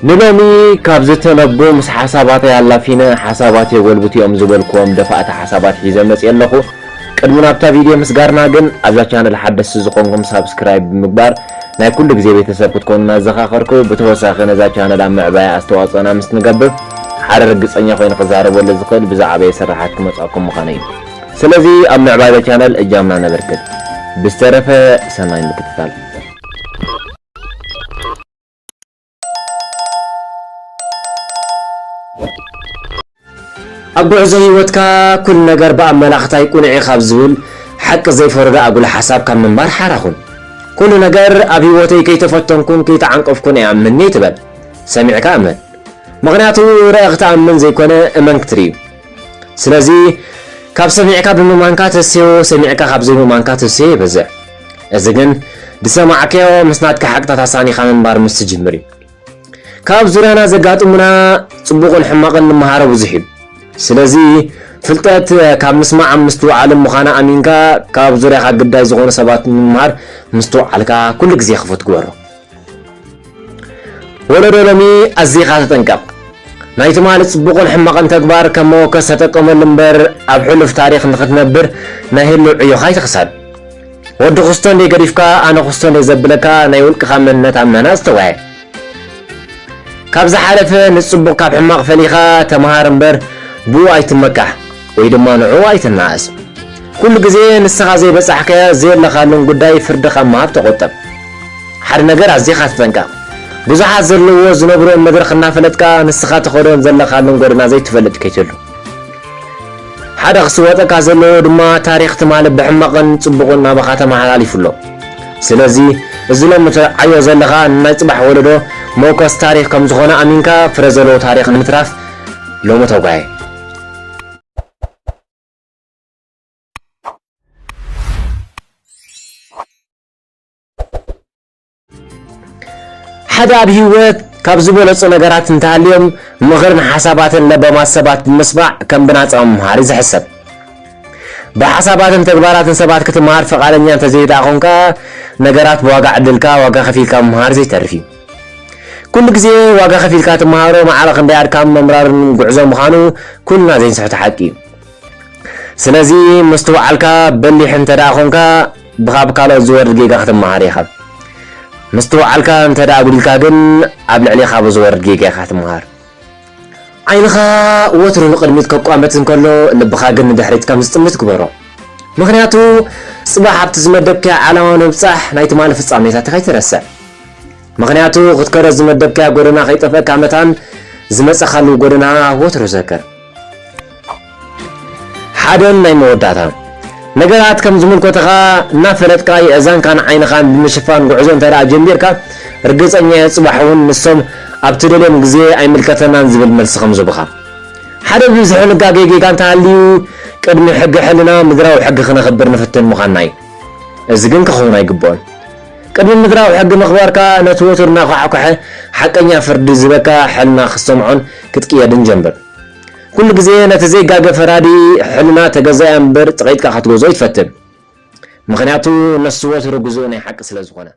ንሎሚ ካብ ዝተነቡ ምስ ሓሳባተይ ኣላፊነ ሓሳባት የጎልብቱ እዮም ዝበልክዎም ደፋእቲ ሓሳባት ሒዘ መፅየ ኣለኹ። ቅድሚ ናብታ ቪድዮ ምስጋርና ግን ኣብዛ ቻነል ሓደስቲ ዝኾንኩም ሳብስክራይብ ብምግባር ናይ ኩሉ ግዜ ቤተሰብ ክትኮኑና ዘኻኸርኩ። ብተወሳኺ ነዛ ቻነል ኣብ ምዕባያ ኣስተዋፅኦና ምስ ንገብር ሓደ ርግፀኛ ኮይኑ ክዛረበሉ ዝኽእል ብዛዕባየ ስራሓት ክመፅኣኩም ምዃነ እዩ። ስለዚ ኣብ ምዕባይ ቻነል እጃምና ነበርክት። ብዝተረፈ ሰናይ ምክትታል። ኣብ ጉዕዞ ህይወትካ ኩሉ ነገር ብኣመላኽታይ ቁኑዕ እዩ ካብ ዝብል ሓቂ ዘይፈረዶ ኣጉል ሓሳብ ካብ ምንባር ሓራ ኩን። ኩሉ ነገር ኣብ ህይወተይ ከይተፈተንኩን ከይተዓንቀፍኩን እየ ኣምኒ ትበል። ሰሚዕካ እመን። ምኽንያቱ ርእ ክትኣምን ዘይኮነ እመን ክትርኢ እዩ። ስለዚ ካብ ሰሚዕካ ብምእማንካ ተስዮ፣ ሰሚዕካ ካብ ዘይምእማንካ ተስዮ ይበዝሕ። እዚ ግን ዝሰማዕካዮ ምስ ናትካ ሓቅታት ኣሳኒኻ ምንባር ምስ ትጅምር እዩ። ካብ ዙርያና ዘጋጥሙና ጽቡቕን ሕማቕን ንምሃሮ ብዙሕ እዩ። ስለዚ ፍልጠት ካብ ምስማዕ ምስትውዓልን ምዃና ኣሚንካ ካብ ዙርያኻ ግዳይ ዝኾኑ ሰባት ንምምሃር ምስትውዓልካ ኩሉ ግዜ ክፉት ግበሮ። ወለዶ ሎሚ ኣዚኻ ተጠንቀቕ። ናይ ትማሊ ጽቡቕን ሕማቕን ተግባር ከም መወከስ ተጠቀመሉ እምበር ኣብ ሕሉፍ ታሪኽ ንኽትነብር ናይ ህልው ዕዮኻ ኣይትኽሰር። ወዲ ኩስቶ እንዴ ገዲፍካ ኣነ ኩስቶ እንዴ ዘብለካ ናይ ውልቅኻ መንነት ኣብ ምህናጽ ተወያይ። ካብ ዝሓለፈ ንጽቡቕ ካብ ሕማቕ ፈሊኻ ተመሃር እምበር ብኡ ኣይትመካሕ ወይ ድማ ንዕኡ ኣይትነኣስ። ኩሉ ግዜ ንስኻ ዘይበጻሕካዮ ዘየለኻሉን ጉዳይ ፍርዲ ካብ ምሃብ ተቖጠብ። ሓደ ነገር ኣዚኻ ተጠንቀቕ። ብዙሓት ዘለውዎ ዝነብርኦን መድረኽ እናፈለጥካ ንስኻ ትኸዶን ዘለኻሉን ጎደና ዘይትፈልጥ ከይትህሉ። ሓደ ክስወጠካ ዘለዎ ድማ ታሪኽ ትማሊ ብሕማቕን ጽቡቕን ናባኻ ተመሓላሊፉ ኣሎ። ስለዚ እዚ ሎሚ ትርዓዮ ዘለኻ ንናይ ጽባሕ ወለዶ መውከስ ታሪኽ ከም ዝኾነ ኣሚንካ ፍረ ዘለዎ ታሪኽ ንምትራፍ ሎሚ ተጓየ። ሓደ ኣብ ህይወት ካብ ዝበለጹ ነገራት እንተሃልዮም ምኽርን ሓሳባትን ለባማት ሰባት ብምስማዕ ከም ብናጻ ምምሃር እዩ ዝሕሰብ። ብሓሳባትን ተግባራትን ሰባት ክትመሃር ፈቓደኛ እንተዘይደኣ ኾንካ ነገራት ብዋጋ ዕድልካ ዋጋ ከፊልካ ምምሃር ዘይተርፍ እዩ። ኩሉ ግዜ ዋጋ ከፊልካ ትመሃሮ ማዕረ ክንደይ ኣድካም መምራርን ጉዕዞ ምዃኑ ኩልና ዘይንስሕቶ ሓቂ እዩ። ስለዚ ምስትውዓልካ በሊሕ እንተ ደኣ ኾንካ ብኻብ ካልኦት ዝወርድ ጌጋ ክትመሃር ኢኻ። ምስትውዓልካ እንተ ደኣ ኣጉዲልካ ግን ኣብ ልዕሌኻ ብዝወርድ ጌጋ ኢኻ ትመሃር። ዓይንኻ ወትሩ ንቕድሚት ከቋምት እንከሎ ልብኻ ግን ንድሕሪት ከም ዝጥምት ግበሮ። ምኽንያቱ ጽባሕ ኣብቲ ዝመደብካዮ ዓላማ ንምብጻሕ ናይ ትማሊ ፍጻሜታትኻ ኣይትረስዕ። ምኽንያቱ ክትከዶ ዝመደብካዮ ጎደና ከይጠፍእካ መታን ዝመጸኻሉ ጎደና ወትሩ ዘክር። ሓደን ናይ መወዳእታ ነገራት ከም ዝምልከተኻ እናፈለጥካ የእዛንካን ዓይንኻን ብምሽፋን ጉዕዞ እንተ ደኣ ጀሚርካ ርግጸኛ እየ ጽባሕ እውን ንሶም ኣብ ትደልዮም ግዜ ኣይምልከተናን ዝብል መልሲ ከም ዝህቡኻ። ሓደ ብብዝሒ ንጋገ ጌጋ እንተሃልዩ ቅድሚ ሕጊ ሕልና ምድራዊ ሕጊ ክነኽብር ንፍትን ምዃንና እዩ። እዚ ግን ክኸውን ኣይግብኦን። ቅድሚ ምድራዊ ሕጊ ምኽባርካ ነቲ ወትሩ እናኳሕኮሐ ሓቀኛ ፍርዲ ዝህበካ ሕልና ክትሰምዖን ክትቅየድን ጀምር። ኩሉ ግዜ ነቲ ዘይጋገ ፈራዲ ሕልና ተገዛያ እምበር ጸቒጥካ ክትገዝኦ ይትፈትን። ምኽንያቱ ነሱ ወትሩ ግዙእ ናይ ሓቂ ስለ ዝኾነ።